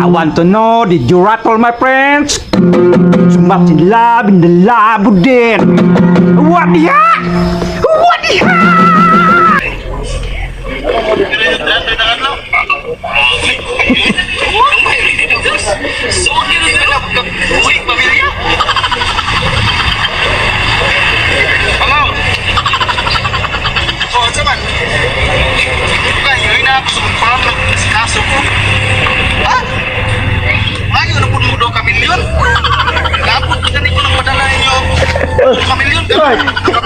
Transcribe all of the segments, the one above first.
Want to know, did you rattle my friends? So much in love in the labo din. What the heck? What the heck? Kaso ko. Ha? Ngayon na po mo daw kamilyon. Kapot ko ganito nang padala ninyo. Kamilyon ka.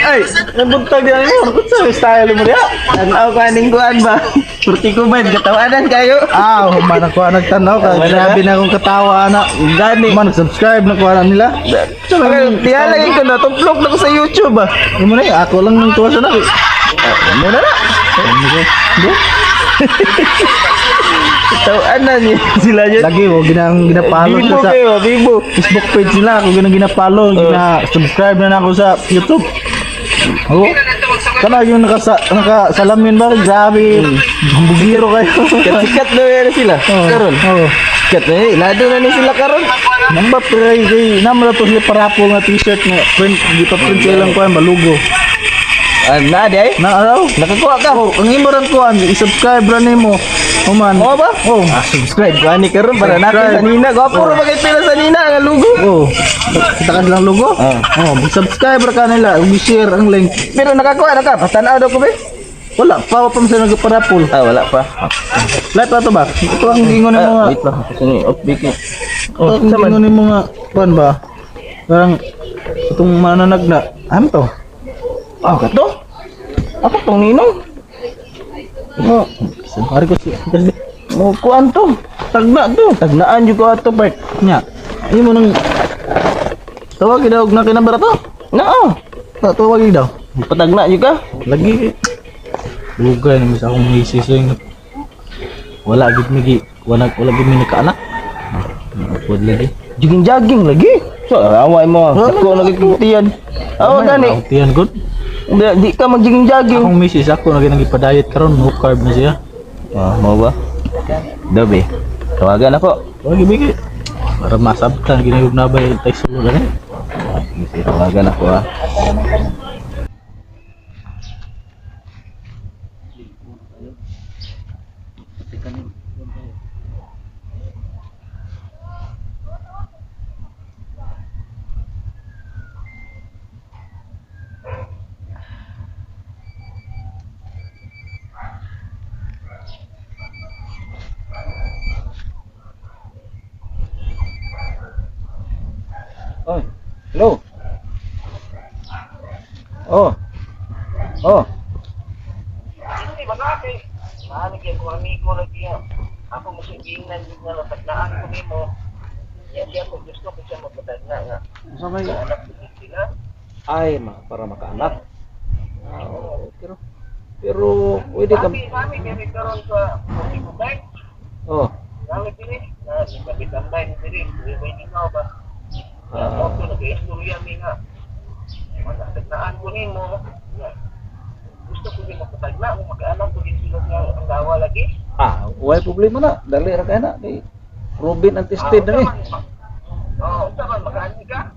Ay, nabuntag din mo. Kung sa style mo diya. Tanaw ka ning kuan ba? Purti ko man katawanan kayo. Ah, human ako nagtanaw ka. Wala. Grabe na akong katawa na. Gani. Man, subscribe na kuha na nila. Tiya lagi ko na tumplok na ko sa YouTube ah. Imo na eh, ako lang nang tuwa sa na. Mo na na. Katawanan niya sila yun. Lagi mo ginang ginapalo Bibo sa kayo, bibo. Facebook page nila ako ginang ginapalo, gina-subscribe na na ako sa YouTube. Oo. Kana yung nakasa nakasalamin ba? Grabe. Bugiro kayo. Sikat na yan sila. Oo. Karon. Oo. Sikat na eh. Lado na ni sila karon. Namba pre kay naman to sila parapol nga t-shirt nga print di pa print sa ilang kuan balugo. Ah, na di ay. Na araw. Nakakuha ka. Oh, ang imo ran kuan i-subscribe ra nimo. Human. Oo ba? Oh. Ah, subscribe ko ani karon para natin sa nina. Gwapo ra bagay pila sa nina ang lugo. Oh. Kita ka silang logo? Ah. Oh, mag-subscribe ra kanila, ug i-share ang link. Pero nakakuha na ka. Patanaw daw ko be. Wala pa wa pa man sila nagparapol. Ah, wala pa. Live pa to ba? Ito ang gingon nimo nga. Ah, wait lang. Kasi ni off big. Oh, ang gingon nimo nga kuan ba? Parang itong mananag na. Ano to? Ah, kato. Ako tong ninong. Oh, ari ko si Mo kuan to. Tagna to. Tagnaan jud ko ato part. nya. Imo nang tawag daw og na kinabara to. Naa. Ta tawag daw. Patagna jud ka. Lagi dugay na mis akong misis yung wala gid migi wala wala gid mi nakaanak. Upod lagi. Joging jogging lagi. So, away mo. Dako na gid. Awa gani. Tiyan good. Di, di ka mag-jogging jogging. Akong misis ako na ginang diet karon no carb na siya. Ah, mo ba? Dobe. Tawagan ako. Wag ibigi. Para masabtan ginayog na ba yung tay sulod ani. Sige, sige, tawagan ako ah. Oy, hello. Oh. Oh. Hindi ba kasi? Maanig ko amigo lagi yan. Ako mo siya giingnan yun nga natagnaan ko nimo. Yan siya ko gusto ko siya magpatagna nga. Unsa may Anak ko din sila. ay ma, para makaanak. Ah, oo, pero pero pwede ka. Mami, mami, diri karon sa Portugal. Oh. Mami diri na kapitambay ni diri, diri ba ikaw ba? Ah. Ako nag-istorya mi nga. Matatagnaan ko nimo. Nga. Gusto ko din magpatagna kung magkaanak ko din sila nga ang gawa lagi. Ah, way problema na. Dali ra kay na. Di proven and tested na ni. Oo, unsa man makaani ka?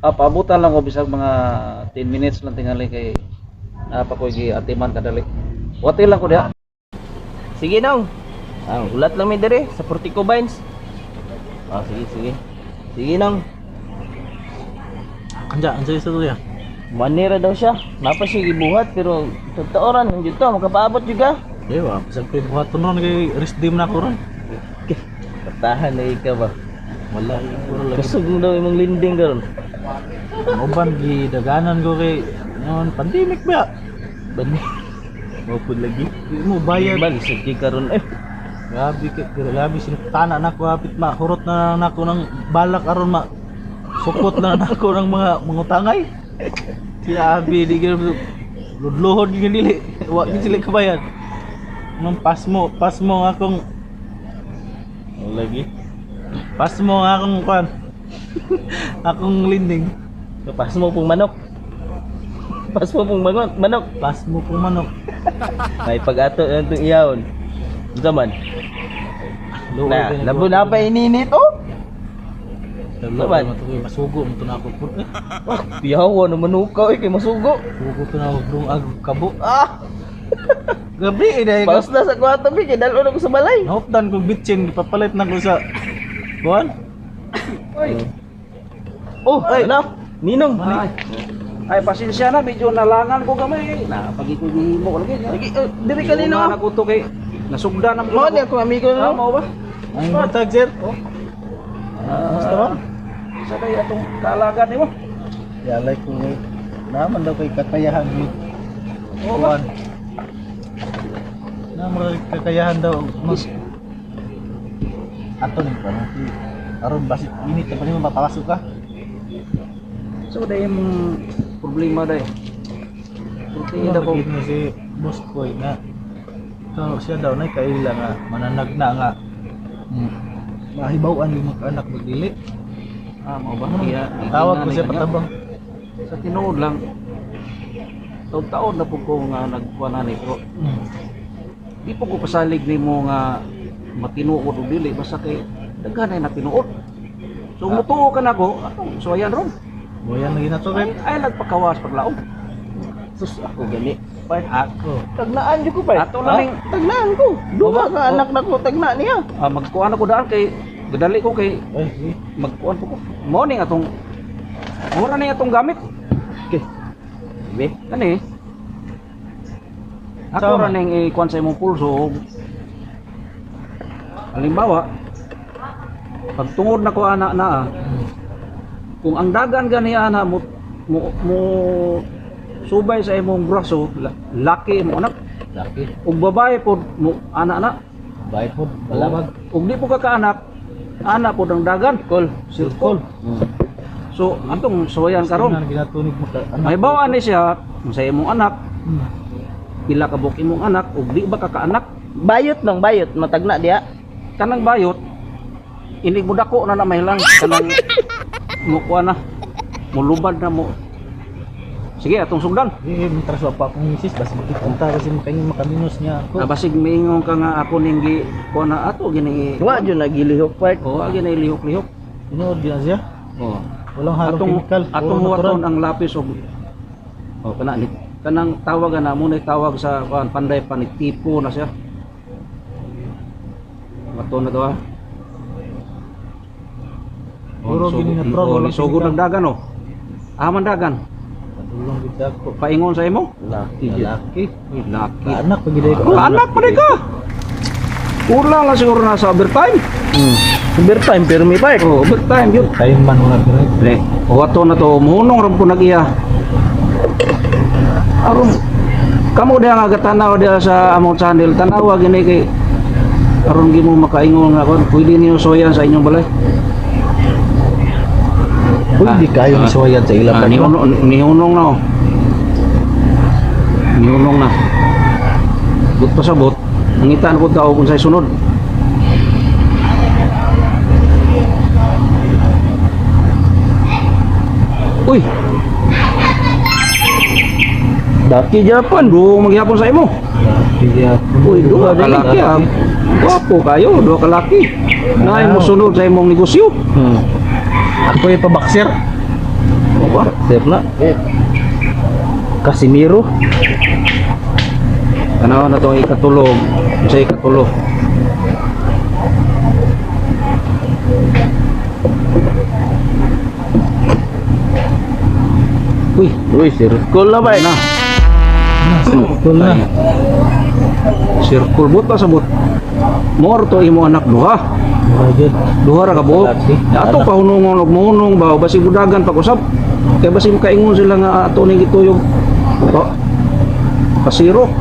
Ah, paabutan lang ko bisag mga 10 minutes lang tingali kay naa pa ko'y giatiman kadali. Wati lang ko diha. Sige nong. Ang ulat lang mi dire sa Portico Vines. Ah, sige, sige. Sige nong. Kanja, unsa isa to ya? Manira daw siya. Napa siya gibuhat pero totoo ran jud to makapaabot jud ka. Di ba? Bisag ko buhaton ron kay rest day man ako ron. Patahan na ikaw ba. Wala wala lagi. Kusog mo daw imong linding karon. Ang uban gidaganan ko kay noon pandemic ba? Bani. Mao lagi. Di mo bayad. Bali sa kay karon eh. Grabe kay grabe sinutana na ko hapit ma hurot na nako ng balak aron ma sukot na nako ng mga mangutangay. Grabe di gyud ludlohon gyud dili. Wa gyud sila kabayad. Nung pasmo nga akong Lagi. pasmo nga akong kwan. Akong linding. Pas mo pong manok. Pas mo pong manok, manok. Pasmo pong manok. May pag-ato na itong iyawon. Unsa man? Luoy Na, kay labo na pa ininit oh. Labo Laban. na to kay masugo mo to na ako. Eh, Ah, piyawa na manukaw eh kay masugo. sugo to na ako dungag kabo. Ah, Gabi eh dahil. paus na sa kwarto bi kay dalo na ko sa balay. Nahupdan kong bitchin gipapalit na ko sa kuan. Oh, ay, na. Ninong. Ay, ay pasensya na medyo nalangan ko gamay. Na pag ko gihimo ko lagi. Lagi, oh, diri ka nino. Na ko to kay nasugdan na Mao ni akong amigo Ah, no. mao ba? Ang matag sir. Oh. Kumusta ba? Sa kay atong kaalagan nimo. Yalay ko eh. Naman daw kay kakayahan ni Oo ba? kuan. Naman kay kakayahan daw mag ato ni pa aron basit init na pa nimo mapapasok ka. So dai mong problema dai. Sulti Ina da ko. ni si Boss Koy na so, siya daw na kaila nga mananag na nga mahibaw-an yung mga anak magdili. Ah, mao ba? Iya, Tawag ko giingnan siya ni kanya. patabang. Sa tinuod lang taon-taon na po ko nga nagkuha na ni pero di po ko pasalig nimo nga matinuod o dili basta kay daghan ay natinuod. So mutuo ka nako, atong suwayan ron. Boyan lagi na to Ay, kay. ay nagpakawas paglaom. Sus ako gani. Part. Ako. Tagnaan jud ko part. Ato lang ning Tagnaan ko. Duha ka anak nako tagna niya. ah, magkuan ako daan kay gadali ko kay Ay, sige. magkuan po ko. Mo ning atong mura ning atong gamit. Okay. Be. Kani. Ako Sama. ra ning ikuan sa imong pulso. Halimbawa, pag tungod na ko ana na ah, kung ang dagan gani ana mo mo subay sa imong braso, laki mo anak. Laki. Ug babae pod mo ana na. Bayad po. Balabag. Ug di po ka kaanak, ana pod ang dagan. Kol. Circle. So atong suwayan karon. Karon ginatunig mo ka anak. May bawaan ni siya kung sa imong anak, pila ka buok imong anak ug di ba ka kaanak, Bayot nang bayot matagna diha. kanang bayot inig mo dako na na may lang kanang mo kuha na mulubad na mo. Sige atong sugdan. Eh, mitras wa pa akong misis basi makikita kasi makayong makaminos niya ako. Na basig miingon ka nga ako ning gi kuha na ato gini. Wa jud nagilihok part. Oh, gini lihok-lihok. Tinuod gyud na siya. Oh. Walang halong Atong chemical. atong puro natural. huwaton ang lapis og oh kana ni kanang tawag na mo tawag sa kuan panday pa ni tipo na siya. Mato na to ah. Puro gini natural, oh, walang sugod chemical. ng dagan oh. Aman dagan. Padulong gid ako. Paingon sa imo. Laki jud. Laki. Uy, laki. Anak pag gid ko. Anak pa ka. Kulang lang siguro na sa overtime. Overtime pero may part. Oh, overtime yun. Time man wala pero. Pre, wato na to, muhunong ram ko nag-iya. Aron, kamo diha nga gatanaw diha sa among channel, tanawa gini kay aron gi mo makaingon nga kon, pwede niyo soyan sa inyong balay. Uy, di kayo ni suwayan sa ilang Ah, part. nihunong, nihunong na oh. Nihunong na. But pa sa bot, nangitaan ko tao kung sa'y sunod. Uy, Daki Japan. duo maghihapon sa imo. Laki gyapon. Uy, duha ka laki ah. Gwapo kayo, duha ka laki. Naay mo sunod sa imong negosyo. Ako yung pabaksir. O ba? Sir na. Casimiro. Tanaw na itong ikatulog. Sa ikatulo. Uy, Uy, circle na ba? na. Circle na. Circle bot pa sa bot. More to imo anak duha. Mura gyud. Duha ra ka buok. Laki. Ato pa hunungon og mohunong ba basig budagan pag usab. Kay basig makaingon sila nga ato ning gituyog. Pa pasiro.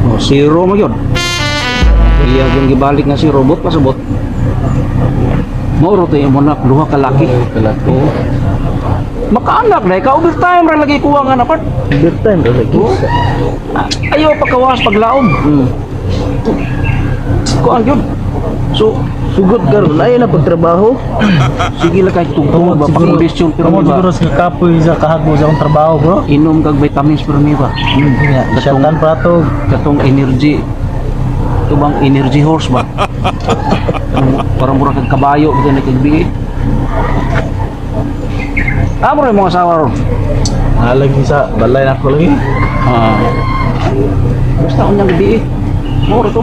Oh, zero mo yun. Iya yung gibalik nga si robot pasabot. Moro to imo anak duha ka laki. Kalaki. Oo. Makaanak na ka overtime ra lagi kuha nga na part. Overtime ra lagi. Oo. Ayaw pagkawas paglaom. Kuan yun. So Sugod karon ay na pagtrabaho. Sige lang kahit tugtog ba pakondisyon pero Tungod ba siguro sa kapoy sa kahagbo sa akong trabaho, bro. Inom kag vitamins pero ni ba. Yeah, Shatan pa to. Katong energy, ito bang energy horse ba? Parang mura kag kabayo bitaw na kag bihi. Ah, mura yung mga asawa ron. Ah, lagi sa balay na ako lagi. Ah. Basta unyang gabi eh. Mura to.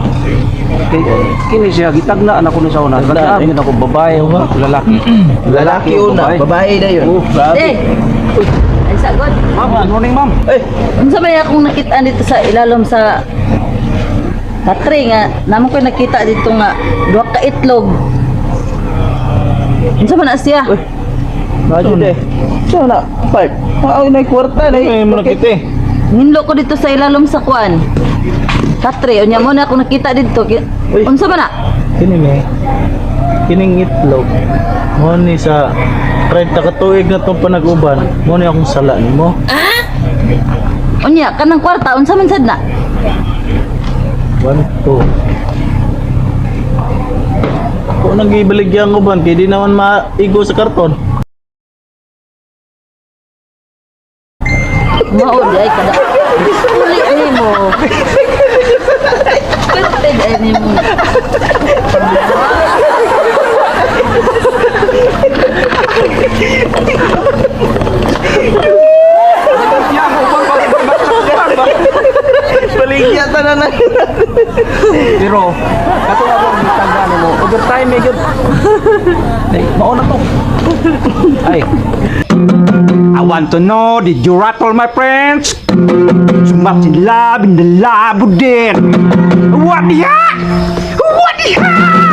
Kay kini siya gitagna anak ko ni sa una. Tagna, Gitagna ako babae o lalaki. Lalaki o una, babae na yun. Oh, grabe. Eh. Ay, sagod. Ma'am, good morning, ma'am. Eh, Unsa may akong nakita dito sa ilalom sa katre nga namo ko nakita dito nga duha ka itlog. Unsa man na siya? Baju deh. So na, part. Ah, na kwarta na. Ay, mo nakita eh. Ninlo ko dito sa ilalom sa kuan. Katre unya mo na akong nakita dito. Uy. Unsa man na? Kini me. Kining itlog. Mo ni sa 30 ka tuig na tong panag-uban. Mo ni akong sala nimo. Unya kanang kwarta unsa man sad na? 1 2. Ako nang gibaligyan uban kay di naman maigo sa karton. Mao di ay kada. Uli ay mo. Pwede ay nimo. Baligya ta na na. Pero kato nga akong gitagna nimo, overtime eh gyud. Ay, mao na to. Ay, I want to know, did you rattle my friends? Sumat sila, binalabo din. What the heck? What the heck?